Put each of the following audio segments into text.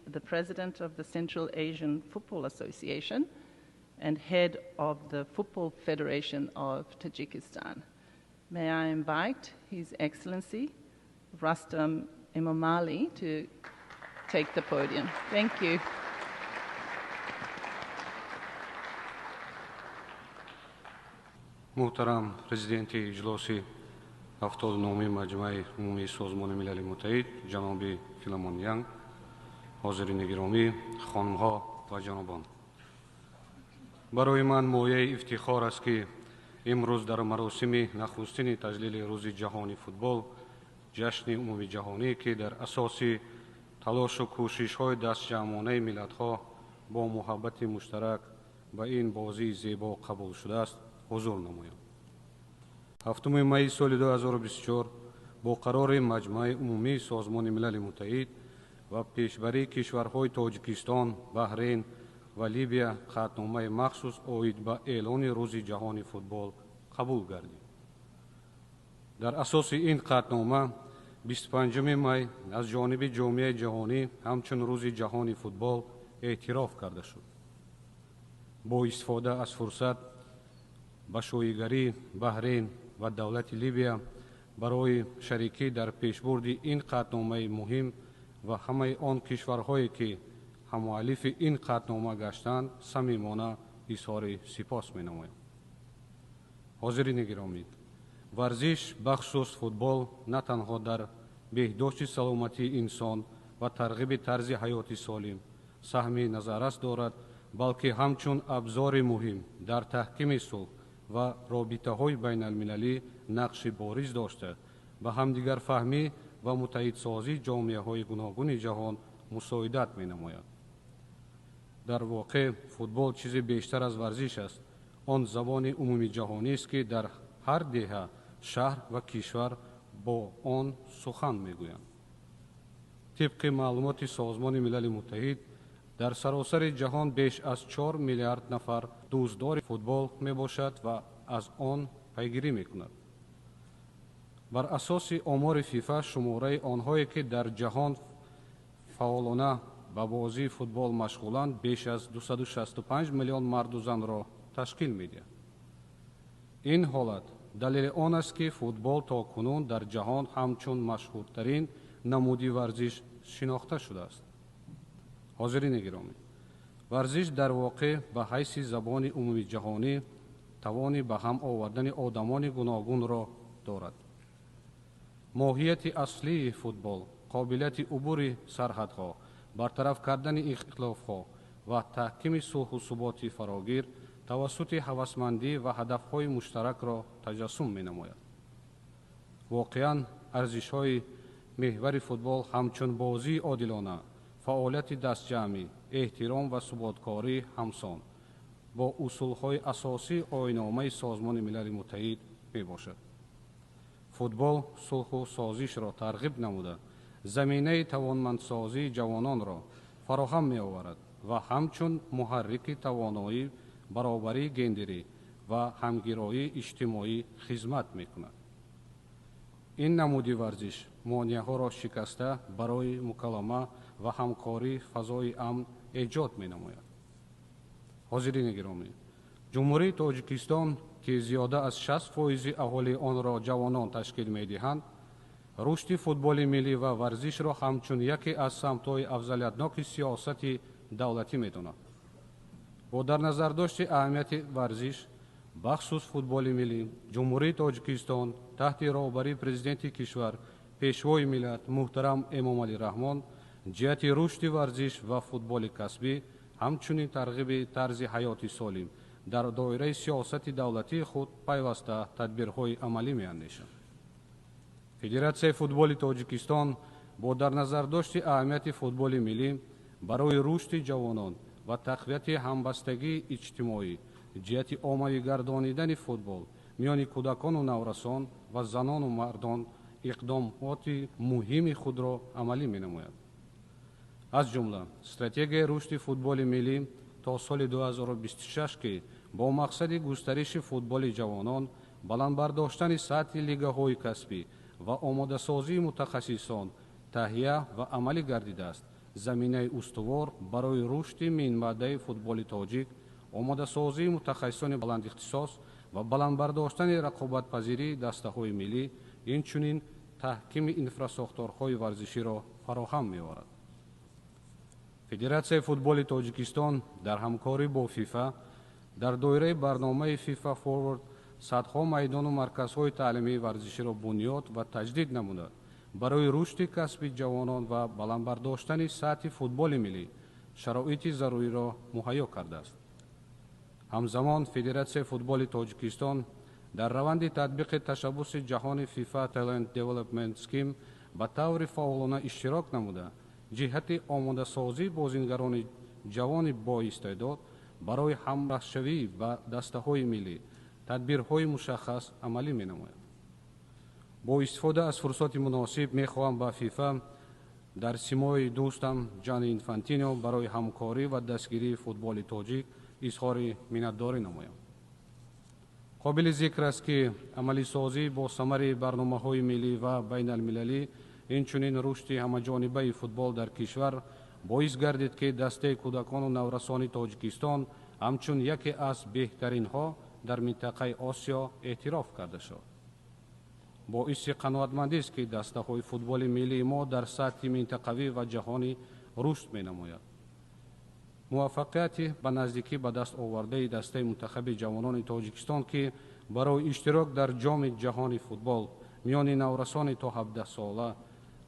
The president of the Central Asian Football Association and head of the Football Federation of Tajikistan. May I invite His Excellency Rustam Emomali to take the podium. Thank you. Муҳтарам президенти иҷлоси 79-уми Маҷмаи Умумии Созмони Милали Муттаҳид, ҷаноби Филимон Янг, ҳозирини гиромӣ, хонумҳо ва ҷанобон. Барои ман мояи ифтихор аст, ки имрӯз дар маросими нахустини таҷлили Рӯзи ҷаҳони футбол, ҷашни умумиҷаҳонӣ, ки дар асоси талошу кӯшишҳои дастҷамъонаи миллатҳо бо муҳаббати муштарак ба ин бозии зебо қабул шудааст, ҳузур намоям. 7 майи соли 2024 бо қарори Маҷмаи Умумии Созмони Милали Муттаҳид ва пешбарии кишварҳои Тоҷикистон, Баҳрейн ва Либия қатъномаи махсус оид ба эълони Рӯзи ҷаҳони футбол қабул гардид. Дар асоси ин қатънома 25 май аз ҷониби ҷомеаи ҷаҳонӣ ҳамчун Рӯзи ҷаҳони футбол эътироф карда шуд. Бо истифода аз фурсат ба шоҳигарии Баҳрейн ва давлати Либия барои шарикӣ дар пешбурди ин қатъномаи муҳим ва ҳамаи он кишварҳое, ки ҳаммуаллифи ин қатънома гаштанд, самимона изҳори сипос менамоям. Ҳозирини гиромӣ, варзиш, бахусус футбол, на танҳо дар беҳдошти саломатии инсон ва тарғиби тарзи ҳаёти солим саҳми назаррас дорад, балки ҳамчун абзори муҳим дар таҳкими сулҳ ва робитаҳои байналмилалӣ нақши бориз дошта, ба ҳамдигарфаҳмӣ ва муттаҳидсозии ҷомеаҳои гуногуни ҷаҳон мусоидат менамояд. Дар воқеъ, футбол чизе бештар аз варзиш аст. Он забони умумиҷаҳонист, ки дар ҳар деҳа, шаҳр ва кишвар бо он сухан мегӯянд. Тибқи маълумоти Созмони Милали Муттаҳид, дар саросари ҷаҳон беш аз 4 миллиард нафар дӯстдори футбол мебошад ва аз он пайгирӣ мекунад. Бар асоси омори ФИФА, шумораи онҳое, ки дар ҷаҳон фаъолона ба бозии футбол машғуланд, беш аз 265 миллион марду занро ташкил медиҳад. Ин ҳолат далели он аст, ки футбол то кунун дар ҷаҳон ҳамчун машҳуртарин намуди варзиш шинохта шудааст. Ҳозирини гиромӣ, варзиш дар воқеъ ба ҳайси забони умумиҷаҳонӣ тавони ба ҳам овардани одамони гуногунро дорад. Моҳияти аслии футбол қобилияти убури сарҳадҳо, бартараф кардани ихтилофҳо ва таҳкими сулҳу суботи фарогир тавассути ҳавасмандӣ ва ҳадафҳои муштаракро таҷассум менамояд. Воқеан, арзишҳои меҳвари футбол ҳамчун бозии одилона, фаъолияти дастҷамъӣ, эҳтиром ва суботкорӣ ҳамсон бо усулҳои асосии оинномаи Созмони Милали Муттаҳид мебошад. Футбол сулҳу созишро тарғиб намуда, заминаи тавонмандсозии ҷавононро фароҳам меоварад ва ҳамчун муҳаррики тавоноӣ, баробарии гендерӣ ва ҳамгироии иҷтимоӣ хизмат мекунад. Ин намуди варзиш монеаҳоро шикаста, барои мукалома ва ҳамкорӣ фазои амн эҷод менамояд. Ҳозирини гиромӣ, Ҷумҳурии Тоҷикистон, ки зиёда аз 60 фоизи аҳолии онро ҷавонон ташкил медиҳанд, рушди футболи миллӣ ва варзишро ҳамчун яке аз самтҳои афзалиятноки сиёсати давлатӣ медонад. Бо дар назардошти аҳамияти варзиш, бахусус футболи миллӣ, Ҷумҳурии Тоҷикистон таҳти роҳбарии президенти кишвар, пешвои миллат муҳтарам Эмомалӣ Раҳмон, ҷиҳати рушди варзиш ва футболи касбӣ, ҳамчунин тарғиби тарзи ҳаёти солим дар доираи сиёсати давлатии худ пайваста тадбирҳои амалӣ меандешад. Федератсияи футболи Тоҷикистон бо дар назардошти аҳамияти футболи миллӣ барои рушди ҷавонон ва тақвияти ҳамбастагии иҷтимоӣ, ҷиҳати оммавӣ гардонидани футбол миёни кӯдакону наврасон ва занону мардон иқдомоти муҳими худро амалӣ менамояд. Аз ҷумла стратегияи рушди футболи миллӣ то соли 2026, ки бо мақсади густариши футболи ҷавонон, баланд бардоштани сатҳи лигаҳои касбӣ ва омодасозии мутахассисон таҳия ва амалӣ гардидааст, Заминаи устувор барои рушди минбаъдаи футболи тоҷик, омодасозии мутахассисони баландихтисос ва баланд бардоштани рақобатпазирии дастаҳои миллӣ, инчунин таҳкими инфрасохторҳои варзиширо фароҳам меорад. Федератсияи футболи Тоҷикистон дар ҳамкорӣ бо ФИФА дар доираи барномаи ФИФА Forward садҳо майдону марказҳои таълимии варзиширо бунёд ва таҷдид намуда, барои рушди касби ҷавонон ва баланд бардоштани сатҳи футболи миллӣ шароити заруриро муҳайё кардааст. Ҳамзамон Федератсияи футболи Тоҷикистон дар раванди татбиқи ташаббуси ҷаҳони FIFA Talent Development Scheme ба таври фаъолона иштирок намуда, ҷиҳати омодасозии бозингарони ҷавони боистеъдод барои ҳамрасшавӣ ба дастаҳои миллӣ тадбирҳои мушаххас амалӣ менамояд. Бо истифода аз фурсати муносиб мехоҳам ба ФИФА дар симои дӯстам Ҷани Инфантино барои ҳамкорӣ ва дастгирии футболи тоҷик изҳори миннатдорӣ намоям. Қобили зикр аст, ки амалисозӣ бо самари барномаҳои миллӣ ва байналмилалӣ, инчунин рушди ҳамаҷонибаи футбол дар кишвар боис гардид, ки дастаи кӯдакону наврасони Тоҷикистон ҳамчун яке аз беҳтаринҳо дар минтақаи Осиё эътироф карда шуд. Боиси қаноатмандист, ки дастаҳои футболи миллии мо дар сатҳи минтақавӣ ва ҷаҳонӣ рушд менамояд. Муваффақияти ба наздикӣ ба даст овардаи дастаи мунтахаби ҷавонони Тоҷикистон, ки барои иштирок дар Ҷоми ҷаҳони футбол миёни наврасони то 17 сола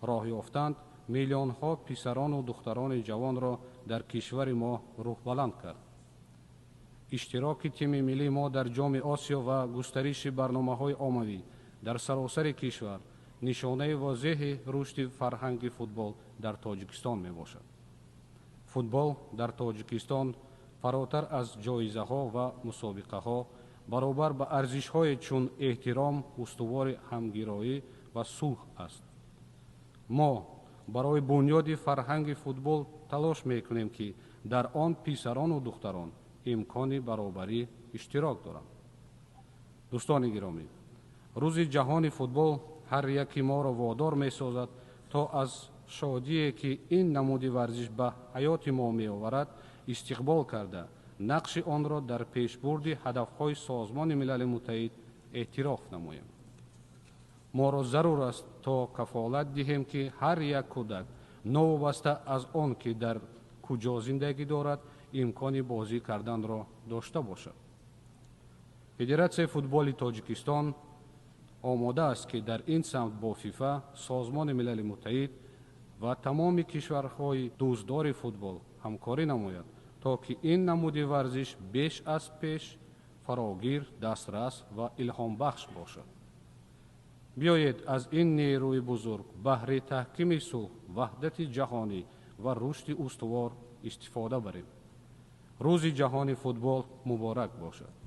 роҳ ёфтанд, миллионҳо писарону духтарони ҷавонро дар кишвари мо рӯҳбаланд кард. Иштироки тими миллии мо дар Ҷоми Осиё ва густариши барномаҳои оммавӣ дар саросари кишвар нишонаи возеҳи рушди фарҳанги футбол дар Тоҷикистон мебошад. Футбол дар Тоҷикистон фаротар аз ҷоизаҳо ва мусобиқаҳо баробар ба арзишҳое чун эҳтиром, устувори ҳамгироӣ ва сулҳ аст. Мо барои бунёди фарҳанги футбол талош мекунем, ки дар он писарону духтарон имкони баробарӣ иштирок доранд. Дӯстони гиромӣ, Рӯзи ҷаҳони футбол ҳар яки моро водор месозад, то аз шодие, ки ин намуди варзиш ба ҳаёти мо меоварад, истиқбол карда, нақши онро дар пешбурди ҳадафҳои Созмони Милали Муттаҳид эътироф намоем. Моро зарур аст, то кафолат диҳем, ки ҳар як кӯдак, новобаста аз он ки дар куҷо зиндагӣ дорад, имкони бозӣ карданро дошта бошад. Федератсияи футболи Тоҷикистон омода аст, ки дар ин самт бо ФИФА, Созмони Милали Муттаҳид ва тамоми кишварҳои дӯстдори футбол ҳамкорӣ намояд, то ки ин намуди варзиш беш аз пеш фарогир, дастрас ва илҳомбахш бошад. Биёед, аз ин нерӯи бузург баҳри таҳкими сулҳ, ваҳдати ҷаҳонӣ ва рушди устувор истифода барем. Рӯзи ҷаҳони футбол муборак бошад!